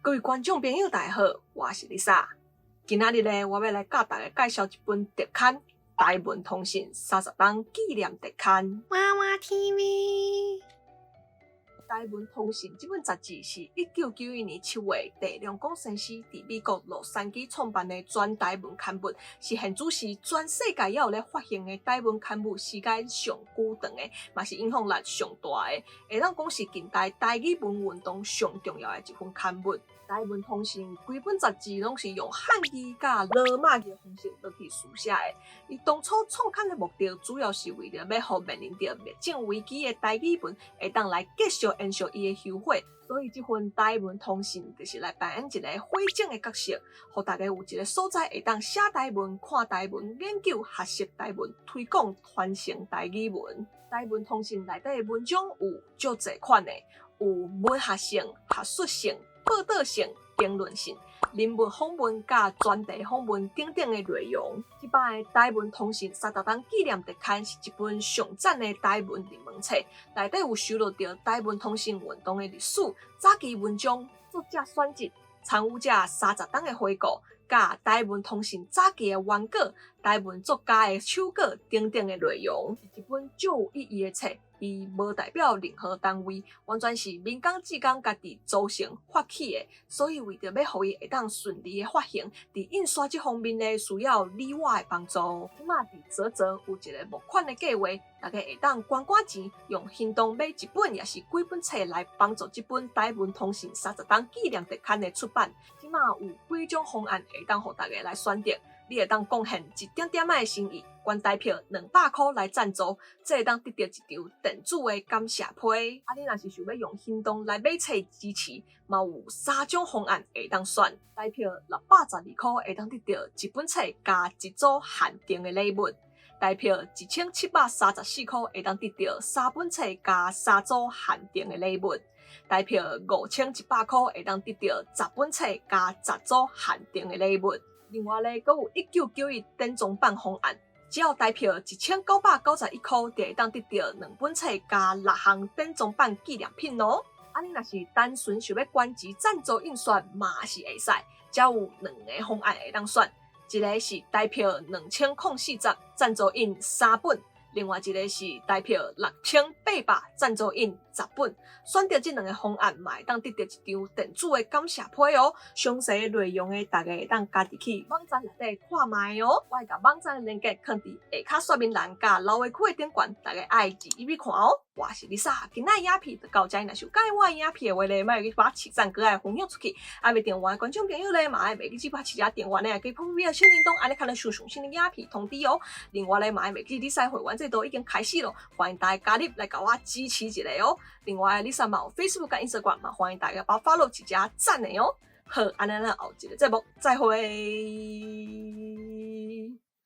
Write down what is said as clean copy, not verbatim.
各位觀眾朋友，大家好，我是麗莎。今仔日咧，我欲來佮大家介紹一本特刊《台文通信三十冬紀念特刊》。娃娃 TV。台文通信這本雜誌是1991年7月鄭良廣先生佇美國洛杉磯創辦的全台文刊物，是現此時全世界猶有咧發行的台文刊物時間上久長的，嘛是影響力上大的，會當講是近代台語文運動上重要的一份刊物。台文通信規本雜誌攏是用漢字佮羅馬字的方式落去書寫的。伊當初創刊的目的，主要是為著欲予面臨著滅種危機的台語文，會當來繼續延續伊的香火。所以這份台文通信就是來扮演一个火種的角色，予大家有一个所在會當寫台文、看台文、研究、學習台文、推廣傳承台語文。台文通信內底的文章有足濟款的，有文學性、學術性、報導性、評論性、人物訪問佮專題訪問等等的內容。這擺的台文通信三十冬紀念特刊是一本上讚的台文入門冊，內底有收錄著台文通信運動的歷史、早期文章、作者選集、參與者三十冬的回顧，佮台文通信早期的原稿、台文作家的手稿等等的內容，是一本足有意義的冊。伊無代表任何單位，完全是民間志工家己組成發起的，所以為著欲予伊會當順利的發行，佇印刷這方面呢，需要你我的幫助。這馬佇嘖嘖有一个募款的計劃，大家會當捐寡錢，用行動買一本抑是幾本冊來幫助這本台文通信三十冬紀念特刊的出版。這馬有幾種方案會當予大家來選擇。你會當貢獻一點點仔的心意，捐台票200箍來贊助，這會當得著一張電子的感謝批。啊，你若是想欲用行動來買冊支持，嘛有三種方案會當選。台票612箍會當得著一本冊加一組限定的禮物。台票1734箍會當得著三本冊加三組限定的禮物。台票5100箍會當得著10本冊加10組限定的禮物。另外咧，閣有1991典藏版方案，只要台票1991箍，就會當得著兩本冊加六項典藏版紀念品哦。啊，你若是單純想欲捐錢贊助印刷，嘛是會使，遮有兩个方案會當選，一个是台票2040贊助印三本。另外一个是台票6800贊助印10本，選擇這兩个方案，嘛會當得著一張電子的感謝批哦。詳細內容的，大家會當家己去網站內底看覓哦。我會共網站的連結囥佇下跤說明欄佮留言區的頂懸，大家愛入去看哦。我是麗莎，今仔影片就到遮，若是有佮意我的影片的話咧，莫袂記把起讚閣愛分享出去。啊，未訂閱的觀眾朋友咧，嘛愛袂記這擺起遮訂閱的，加旁邊的小鈴鐺，按呢較能收上新的影片通知哦。另外咧，嘛愛袂記麗莎會員制度已經開始咯，歡迎大家加入來共我支持一下哦。另外，麗莎嘛有 Facebook 佮 Instagram 嘛，歡迎大家幫我 follow 一下讚的哦。好，按呢咱後一个節目再會。